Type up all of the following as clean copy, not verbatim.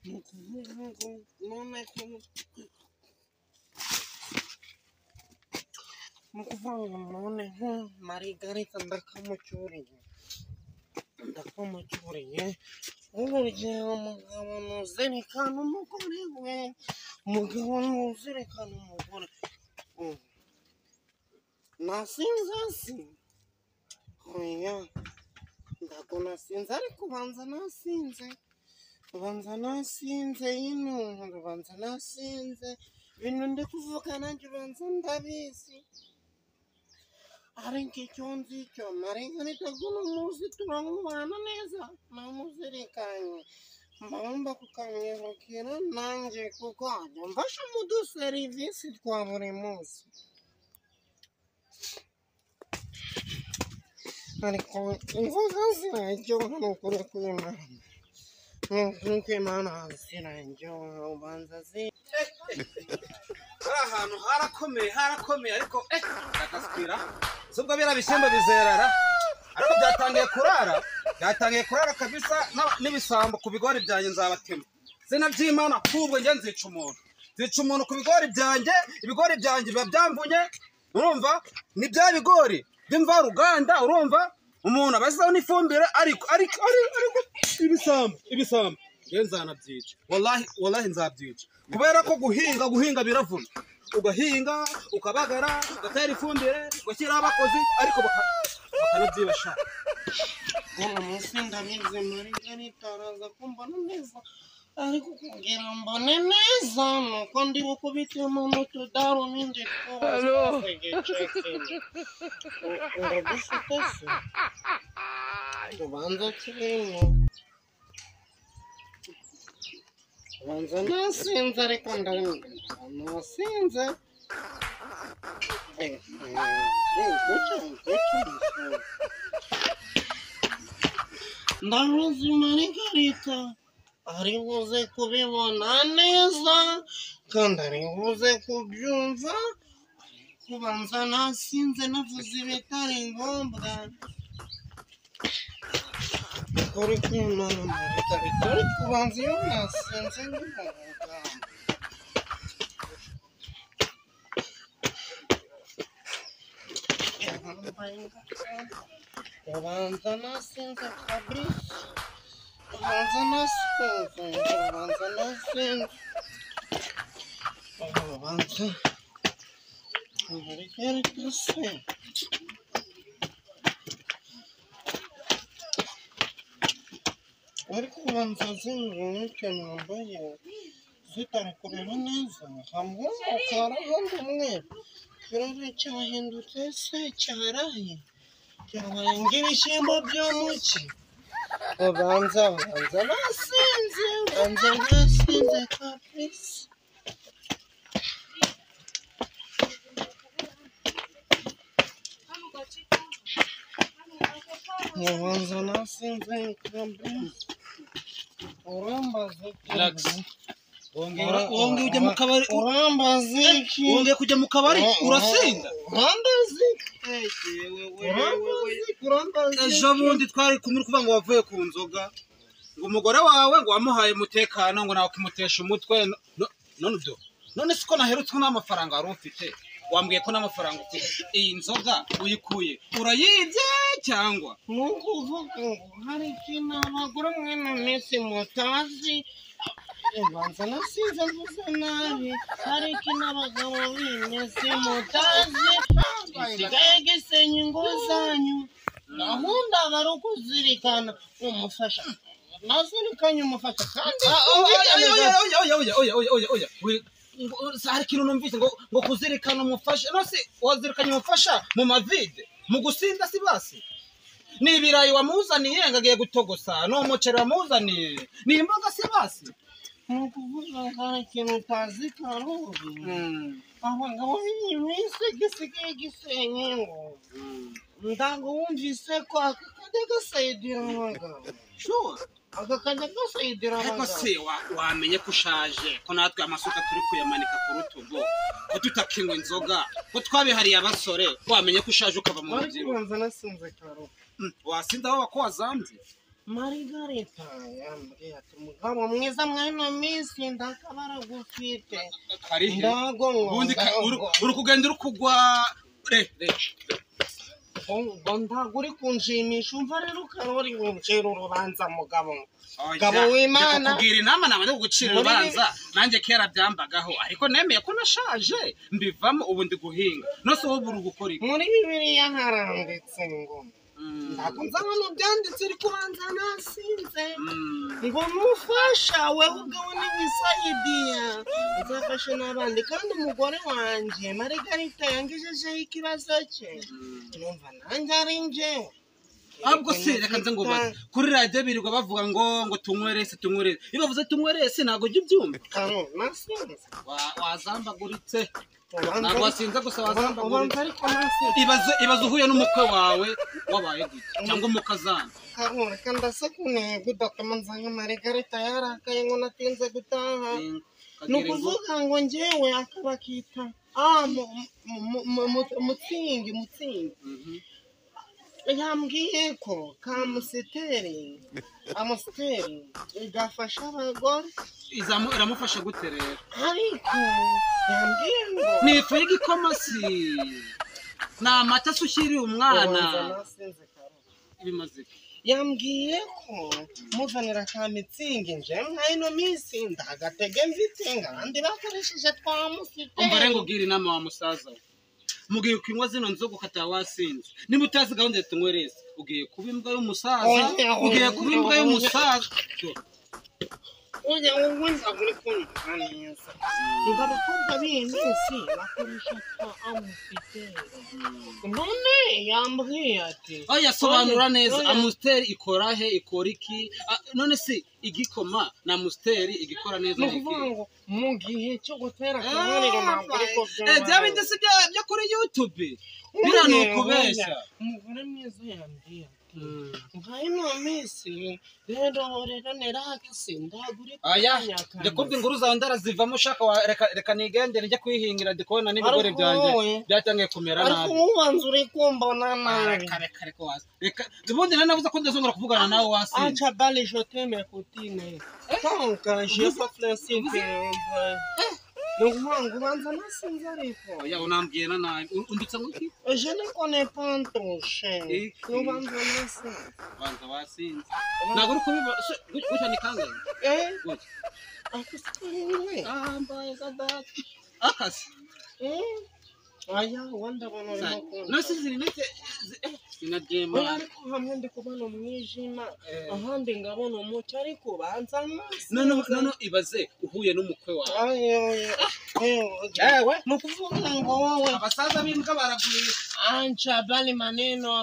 Ni ukuvuga ngo noneho Marigarita ndakamucyuriye, ndakamucyuriye. Burya umugabo ntuzirikana umugore we, umugabo ntuzirikana umugore. Nasinze se? Oya, ntabwo nasinze ariko ubanza nasinze, ubanza nasinze ino, ubanza nasinze. Ibintu ndi kuvuga nanjye ubanza ndabizi. Ariko icyo nzi cyo Marigarita guno munsi turamubana neza, namuzirikanye. Ngomba kukamwibukira nanjye kuko ajya amfasha mu duserivisi twa buri munsi. Ariko inzoga ziraryoha ni ukuri kw'Imana, ni ukuri kw'Imana ziraryoha ubanza zi Hari ahantu harakomeye harakomeye ariko agaswira ubwo biriya bishyimbo bizerara ariko byatangiye kurara kabisa n'ibisambo ku bigori byanjye nzabatema zina by'Imana kubwo njye nzica umuntu ku bigori byanjye. Ibigori byanjye biba byamvunye, urumva ni bya bigori by'imvaruganda, urumva umuntu abazaho n'ifumbire ariko ariko ariko ibisambo njye nzanabyica, wallahi wallahi nzabyica kubera ko guhinga biravuna. Ugahinga ukabagara ugatera ifumbire ugashyiraho abakozi ariko bakanabyibasha. Uno munsi ndabizi Marigarita araza kumbona neza, ariko kugira mbone neza nuko ndi bukubitemo n'utudarubindi twose igice kimwe. Uragufite se? Ubanza kirimo. Ubanza nasinze ariko nasinze. Ndabizi Marigarita ari buze kubibona neza kandi ari buze kubyumva. Kubanza nasinze navuze ibitari ngombwa. Ukuri kw'Imana Marigarita, ariko ubanza iyo nasinze ntibavuga. Ubanza nasinze kabisa, ubanza nasinze, ubanza nasinze, ubanza Marigarita se. Ariko ubanza zino nambaye zitari kureba neza, hamwe umukara ahandi umweru. Ikirere cyahindutse se cyaraye, cyabaye nk'ibishyimbo byo mu cyi. Ubanza nasinze, ubanza nasinze kabisa. Ubanza nasinze kabisa. Urambaza iki? Wongeye ujya mu kabari, urambaza iki? Wongeye kujya mu kabari urasinda? Urambaza iki? Urambaza iki? Ejo bundi twari kumwe kuvuga ngo wavuye ku nzoga, ngo umugore wawe ngo wamuhaye umutekano ngo nawe ukimutesha umutwe. None ibyo none siko naherutswe n'amafaranga wari ufite, wambwiye ko n'amafaranga ufite. Iyi nzoga uyikuye urayibye cyangwa? Ni ukuvuga ngo hari ikintu abagore mwino minsi mutazi. Ubanza nasinze mvuze nabi. Hari ikintu abagabo b'iminsi mutazi gisigaye gisenya ingo zanyu. Gahunda bari ukuzirikana umufasha, nazirikanye umufasha kandi Oya, hari ikintu numvise ngo kuzirikana umufasha. None wazirikanye umufasha mu mavide, mu gusinda si basi? Ni ibirayi wamuzaniye ngo agiye gutogosa, ni umuceri wamuzaniye, ni imboga si basi? Ni ukuvuga ngo hari ikintu utazi Karoli. Abagabo b'iyi minsi gisigaye gisenya ingo. Ntabwo wumvise ko aka kajya gasayidira abagabo? Aka kajya gasayidira Ariko abagabo. se wamenye ko ushaje, ko natwe amasuka turi kuyamanika ku rutugu, ko tutakinywa inzoga, ko twabihariye abasore, ko wamenye ko ushaje ukava mu Ariko rubyiruko. ubanza nasinze Karoli. Wasinze aho ko wazambye? Marigarita yambwiye ati mugabo mwiza mwino minsi ndakabara gufite ndago ubundi uri kugenda uri kugwa re re ngo ntabwo uri kunshimisha umva rero Karori wincira urubanza mugabo Gabo w'Imana kugira inama nabanje kugucira urubanza nanjye kera byambagaho ariko nemeye ko nashaje mbivamo ubu ndi guhinga nose wowe uri gukora iki muri Bibiliya haranditse ngo ntabwo nzi ahantu byanditse ariko ubanza nasinze ngo nufasha wewe ubwawe ntiwisayidiya nzafashe n'abandi kandi umugore wanjye Marigarita yangejejeho ikibazo cye numva nanjye ari njyewe ahubwo se reka nze ngo kuri radiyo birirwa bavuga ngo tunywerese tunywerese iyo bavuze tunywerese ntabwo ujya ubyumva wazambaguritse ntabwo wasinze gusa wazambaguritse ibaze uhuye n'umukwe wawe wabaye gutya cyangwa umukazana reka ndasakuneye udatuma nzanga Marigarita yarakaye ngo natinze gutaha ni ukuvuga ngo njyewe akabakita mutsingi mutsingi yambwiye ko kamusiteri amusiteri igafasha abagore iramufasha gute rero ariko yambwiye ngo ni ifu y'igikoma si ni amata se ushyiriye umwana bimaze yambwiye ko muzanira ka mitsingi nje mwino minsi ndagatege mvitsinga abandi bakoresheje twa musiteri umva rero ubwira inama wa musaza we mugiye kunywa zino nzoga ukataha wasinze niba utazi gahunda ya tunywerese ugiye kuba imbwa y'umusaza ugiye kuba imbwa y'umusaza ujya wowe ntabwo uri kunywa neza ngo abakobwa b'iyi minsi bakoresha twa amusiteri none yambwiye ati oya sobanura neza amusiteri ikora he ikora iki none se igikoma na amusiteri igikora neza ni ukuvuga ngo mu gihe cyo gutera akabariro ntabwo uri kubyumva bya bindi si byo kuri yutube biriya ni ukubeshya umugore mwiza yambwiye ati nka ino minsi rero rero neragise ndagure aya ndakubwa inkuru zawe ndarazivamo ushaka reka nigendere njye kwihingira ndi kubona n'ibigori byanjye byatangiye kumera nabi ariko ubanza uri kumbona nabi reka reka waza reka ubundi nari navuze ko ndazongera kuvugana nawe wasinze aca bale je t'aime kutine donc je pas principe ni ukuvuga ngo ubanza nasinze ariko oya unambwiye na nabi undutse ngo iki je ne connais pas ton chien ubanza nasinze ubanza wasinze ntabwo uri kubiba gutya ni kangahe eh gutya akusiwe ambaye zadata akasi aya wandabona urimo kumva nose ziri nete sinaryema ariko hamwe ndi kubona umwijima ahandi ngabona umucyo ariko banza nasinze none ibaze uhuye n'umukwe wawe ewe ni ukuvuga ngo wowe abasaza b'imbwa baragwira ancha bali maneno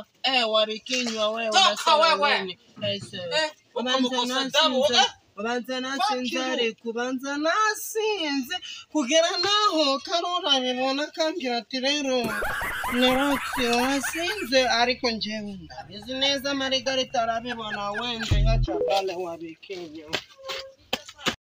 warikinywa wewe unasema nini ubanza nasinze ariko ubanza nasinze kugera naho Karori abibona akambwira ati rero nerotse wasinze ariko njyewe ndabizi neza Marigarita arabibona wende nka cabale wabikinywa.